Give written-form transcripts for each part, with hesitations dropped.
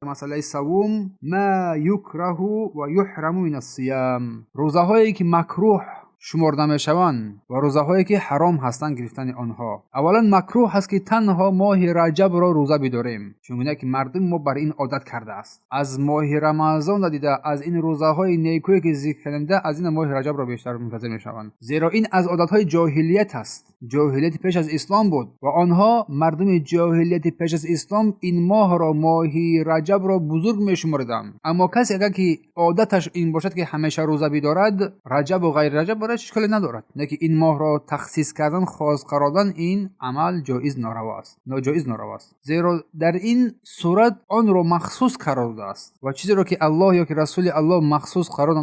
Масъалаи саввум: ма юкраҳу ва юҳраму мин ассиям, рӯзаҳое ки макрӯҳ шуморда мешаванд ва рӯзаҳое ки ҳаром ҳастанд гирифтани онҳо. Аввалан, макрӯҳ ҳаст ки танҳо моҳи Раҷабро рӯза бидорем, чун ки мардуми мо бар ин одат кардааст. Аз моҳи Рамазонро дида, аз ин рӯзаҳои некӯе ки зикр кардем, аз ин моҳи Раҷабро бештар мунтазир мешаванд, зеро ин аз одатҳои ҷоҳилият аст. Ҷоҳилияти пеш аз ислом буд ва онҳо, мардуми ҷоҳилияти пеш аз ислом, ин моҳро, моҳи Раҷабро бузург мешумориданд. Аммо касе агар ки одаташ ин бошад ки ҳамеша рӯза бидорад, Раҷабу ғайри Раҷаб барояш ишколе надорад. Лекин ин моҳро тахсис кардан, хос қарор додан, ин амал ҷоиз нораво аст, ноҷоиз нораво аст, зеро дар ин сурат онро махсус қарор додааст ва чизеро ки Аллоҳ ё ки Расули Аллоҳ махсус қарор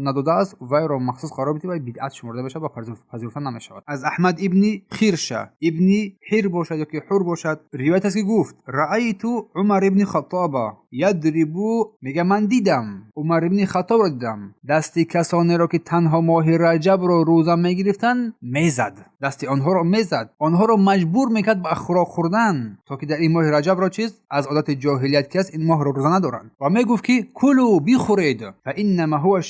надодааст, вайро махсус қарор бидӣ, вай бидъат шуморда мешавад ва пазируфта намешавад. Аз Аҳмад ибни Хирша, ибни Ҳир бошад ё ки Ҳур бошад, ривоят аст ки гуфт: раайту Умар ибни Хаттоба ядрибу, мега, ман дидам, Умар ибни Хаттобро дидам, дасти касонеро ки танҳо моҳи Раҷабро рӯза мегирифтанд, мезад, дасти онҳоро мезад, онҳоро маҷбур мекард ба хӯрок хӯрдан, то ки дар ин моҳи Раҷабро, чиз аз одати ҷоҳилият ки аст, ин моҳро рӯза надоранд, ва мегуфт ки кулу, бихӯред, фаиннама ҳува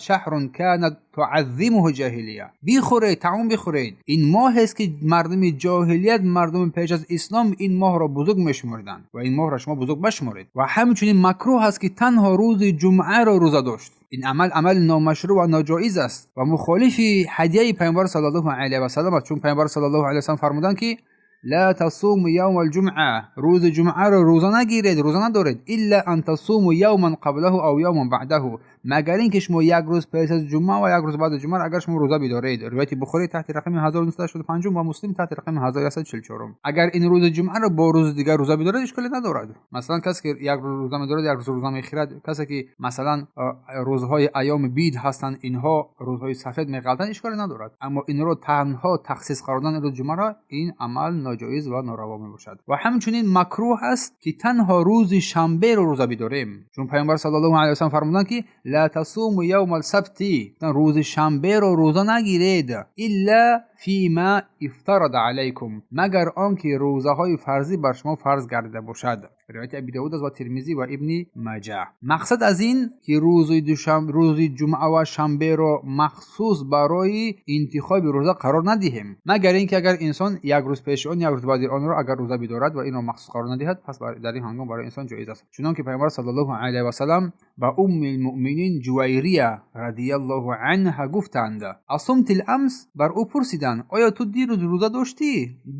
шаҳрун канат туаззимуҳу ҷоҳилия, бихӯред, таом бихӯред, ин моҳест ки мардуми ҷоҳилият, мардуми пеш аз ислом ин моҳро бузург мешумориданд ва ин моҳро шумо бузург башуморед. Ва ҳамчунин макрӯҳ аст ки танҳо рӯзи ҷумъаро рӯза дошт. Ин амал амали номашрӯъ ва ноҷоиз аст ва мухолифи ҳадияи Паёмбар саллаллоҳу алайҳи васаллам аст, чун Паёмбар саллаллоҳу алайҳи васаллам фармуданд ки ла тасуму явма алҷумъа, рӯзи ҷумъаро рӯза нагиред, рӯза надоред, илла ан тасуму явман қаблаҳу ав явман баъдаҳу, магар ин ки шумо як рӯз пеш аз ҷумъа ва як рӯз баъд аз ҷумъа агар шумо рӯза бидоред. Ривояти Бухорӣ таҳти рақами 1985 ва Муслим таҳти рақами 1144. Агар ин рӯзи ҷумъаро бо рӯзи дигар рӯза бидоред, ишколе надорад. Масалан, касе ки як рӯз рӯза медорад, як рӯз рӯза мехӯрад, касе ки масалан рӯзҳои айёми бид ҳастанд, инҳо рӯзҳои сафед меғалтанд, ишколе надорад. Аммо инро танҳо тахсис қарор додани рӯзи ҷумъаро, ин амал ноҷоиз ва нораво мебошад. Ва ҳамчунин макрӯҳ аст ки танҳо рӯзи шанберо рӯза бидорем, чун Паёмбар саллаллоҳу алайҳи васаллам фармуданд ки ла тасуму явма алсабти, рӯзи шанберо рӯза нагиред, илла фима ифтарада алайкум, магар он ки рӯзаҳои фарзӣ бар шумо фарз гардида бошад. Ривояти Аби Давуд аст ва Термизӣ ва Ибни Маҷа. Мақсад аз ин ки рӯзи душанбе, рӯзи ҷумъа ва шанберо махсус барои интихоби рӯза қарор надиҳем, магар ин ки агар инсон як рӯз пеши он, як рӯз баъди онро агар рӯза бидорад ва инро махсус қарор надиҳад, пас дар ин ҳангом барои инсон ҷоиз аст. Чунон ки Паёмбар саллаллоҳу алайҳи васаллам ба Умми лмуъминин Ҷувайрия радиаллоҳу анҳа гуфтанд: асумтил амс? Бар ӯ пурсиданд: оё ту дирӯз рӯза доштӣ,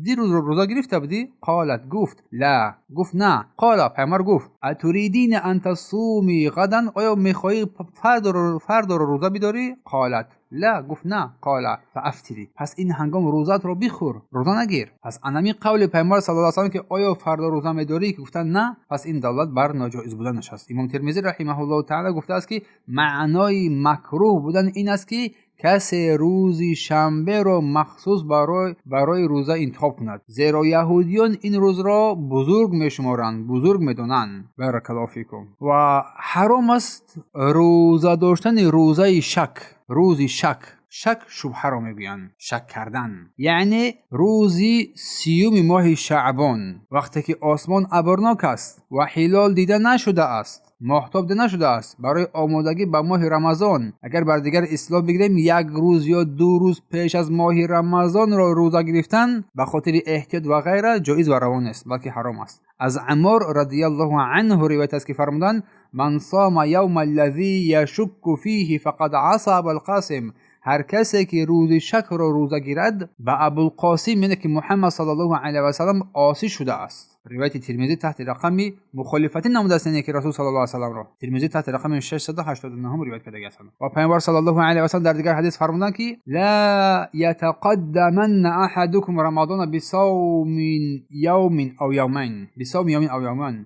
дирӯзро рӯза гирифта будӣ? Қолат, гуфт: ла, гуфт: на. Қола, Пайғамбар гуфт: атуридина ан тасуми ғадан? Оё мехоҳӣ фардоро рӯза бидорӣ? Қолат ла, гуфт: на. Қола фаафтири, пас ин ҳангом рӯзаатро бихӯр, рӯза нагир. Пас анами қавли Пайғамбар саллаллоҳу алайҳи васаллам ки оё фардо рӯза медорӣ, ки гуфтанд на, пас ин далолат бар ноҷоиз буданаш аст. Имом Термизӣ раҳимаҳуллоҳу таала гуфтааст ки маънои макрӯҳ будан ин аст ки касе рӯзи шанберо махсус барои рӯза интихоб кунад, зеро яҳудиён ин рӯзро бузург мешуморанд, бузург медонанд. Баракаллоҳу фикум. Ва ҳаром аст рӯза доштани рӯзаи шак, рӯзи шак. Шак, шубҳаро мегӯянд, шак кардан, яъне рӯзи 30-уми моҳи Шаъбон, вақте ки осмон абрнок аст ва ҳилол дида нашудааст, моҳтоб дида нашудааст, барои омодагӣ ба моҳи Рамазон. Агар бар дигар истилоҳ бигирем, як рӯз ё 2 рӯз пеш аз моҳи Рамазонро рӯза гирифтан ба хотири эҳтиёт ва ғайра ҷоиз ва раво нест, балки ҳаром аст. Аз Аммор радиаллоҳу анҳу ривоят аст ки фармуданд: ман сома явма аллазӣ яшукку фиҳи фақад аса Абалқосим. Ҳар касе ки рӯзи шакро рӯза гирад, ба Абулқосим, яъне ки Муҳаммад саллаллоҳу алайҳи васаллам, осӣ шудааст. Ривояти Термизӣ таҳти рақами мухолифатӣ намудааст, яъне ки Расул саллаллоҳу алайҳи васалламро Термизӣ таҳти рақами 689 ривоят кардагӣ ҳастанд. Ва Паёмбар саллаллоҳу алайҳи васаллам дар дигар ҳадис фармуданд ки ла ятақаддаманна аҳадукум рамадона бисавмин явмин ав явмайн, бисавми явмин ав явмайн,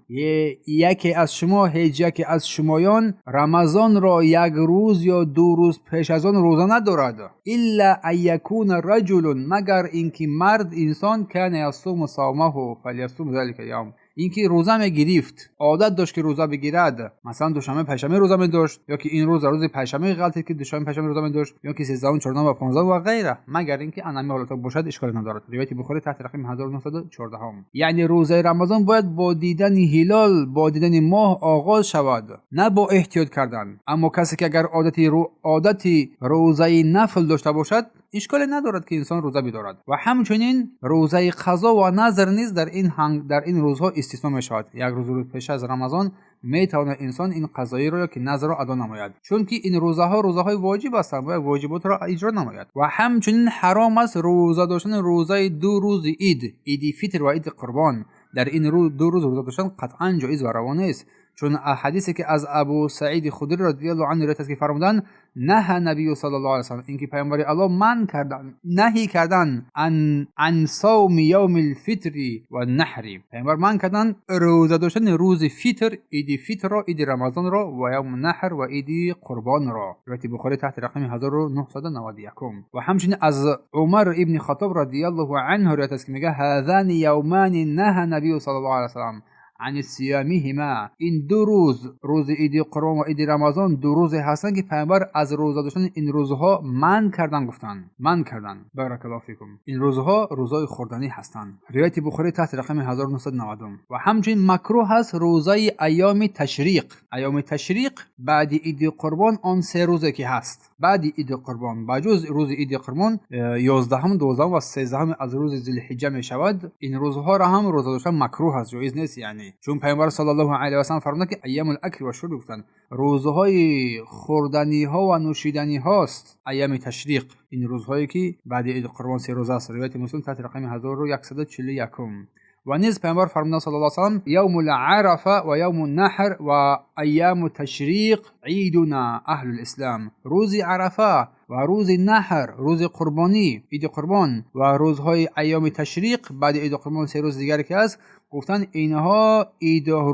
яке аз шумо, ҳеҷ яке аз шумоён Рамазонро як рӯз ё 2 рӯз пеш аз он рӯза надорад, илла ан якуна раҷулун, магар ин ки мард, инсон, кана ясуму савмаҳу фалясум залика явм. Инки рӯза мегирифт, одат дошт ки рӯза бигирад, масалан душанбе, панҷшанбе рӯза медошт, ё ки ин рӯз дар рӯзи панҷшанбе ғалтид, ки душанбе, панҷшанбе рӯза медошт, ё ки 13, 14 ва 15 ва ғайра, магар инки анами ҳолатҳо бошад, ишколе надорад. Ривояти Бухорӣ таҳти рақами 1914. Яъне рӯзаи Рамазон бояд бо дидани ҳилол, бо дидани моҳ оғоз шавад, на бо эҳтиёт кардан. Аммо касе ки агар одати рӯзаи нафл дошта бошад, ишколе надорад ки инсон рӯза бидорад. Ва ҳамчунин рӯзаи қазо ва назр низ дар ин рӯзҳо истисно мешавад. Як рӯз пеш аз Рамазон метавонад инсон ин қазоиро ё ки назрро адо намояд, чунки ин рӯзаҳо рӯзаҳои воҷиб ҳастанд, бояд воҷиботро иҷро намояд. Ва ҳамчунин ҳаром аст рӯза доштани рӯзаи ду рӯзи ид, иди фитр ва иди қурбон. Дар ин ду рӯз рӯза доштан қатъан ҷоиз ва раво нест, чун ҳадисе ки аз Абу Саиди Худрӣ радиаллоҳу анҳу ривоят аст, ки фармуданд: наҳа набию саллаллоҳу алайҳи васаллам, инки паёмбари Аллоҳ манъ кардан, наҳӣ кардан ан савми явми лфитри ва наҳри. Паёмбар манъ кардан рӯза доштани рӯзи фитр, иди фитрро, иди Рамазонро, ва явму наҳр ва иди қурбонро. Ривояти Бухорӣ таҳти рақами 1991. Ва ҳамчунин аз Умар ибни Хаттоб радиаллоҳу анҳу ривоят аст, ки мегӯяд: ҳазани явмани наҳа набию саллаллоҳу алайҳи васаллам ани сиямиҳима. Ин ду рӯз, рӯзи иди қурбон ва иди Рамазон, ду рӯзе ҳастанд, ки паёмбар аз рӯза доштани ин рӯзҳо манъ кардан, гуфтанд, манъ карданд. Баракаллоҳу фикум. Ин рӯзҳо рӯзҳои хӯрданӣ ҳастанд. Ривояти Бухорӣ таҳти рақами 1990. Ва ҳамчунин макрӯҳ аст рӯзаи айёми ташриқ. Айёми ташриқ баъди иди қурбон, он се рӯзе ки ҳаст баъди иди қурбон, ба ҷуз рӯзи иди қурбон, 11-ум, 12-ум ва 13-уми аз рӯзи Зилҳиҷҷа мешавад. Ин рӯзҳоро ҳам рӯза доштан макрӯҳ аст, ҷоиз нест. Яъне чун паёмбар саллаллоҳу алайҳи васаллам фармуданд, ки айёмул акли ва шурб, гуфтанд, рӯзҳои хӯрданиҳо ва нӯшиданиҳост айёми ташриқ, ин рӯзҳое ки баъди иди қурбон се рӯз аст. Ривояти Муслим таҳти рақами 1141. Ва низ паёмбар фармуданд саллаллоҳу алайҳи васаллам: явмул арафа ва явму наҳр ва айёму ташриқ идуна аҳлул ислам. Рӯзи Арафа ва рӯзи наҳр, рӯзи қурбонӣ, иди қурбон, ва рӯзҳои айёми ташриқ баъди иди қурбон, се рӯзи дигаре ки аст, гуфтанд, инҳо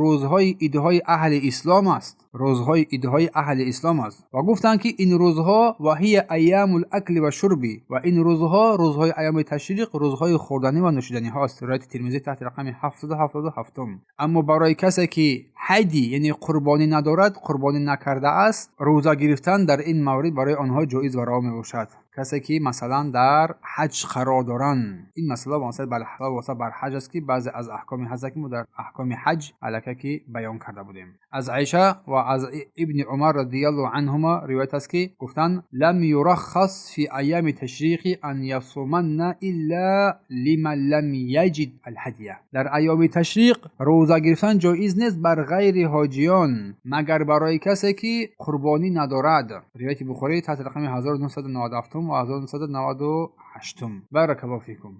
рӯзҳои идҳои аҳли ислом аст, рӯзҳои идҳои аҳли ислом аст. Ва гуфтанд, ки ин рӯзҳо ва ҳия айёмул акли ва шурби, ва ин рӯзҳо, рӯзҳои айёми ташриқ, рӯзҳои хӯрданӣ ва нӯшиданиҳо аст. Ривояти Тирмизӣ таҳти рақами 777. Аммо барои касе ки ҳадй, яъне қурбонӣ надорад, қурбонӣ накардааст, рӯза гирифтан дар ин маврид барои онҳо ҷоиз ва раво мебошад. Касе ки масалан дар ҳаҷ қарор доранд, ин масъала вобаста бар ҳаҷ аст, ки баъзе аз аҳкоми ҳаҷ, ки мо дар аҳкоми ҳаҷ аллакай ки баён карда будем. Аз Айша ва аз Ибни Умар радиаллоҳу анҳума ривоят аст, ки гуфтанд: лам юраххас фи айёми ташриқи ан ясуманна илла лиман лам яҷид алҳадия. Дар айёми ташриқ рӯза гирифтан ҷоиз нест бар ғайри ҳоҷиён, магар барои касе ки қурбонӣ надорад. Ривояти Бухорӣ таҳти рақами 1997 ва 1998. Баракаллоҳу фикум.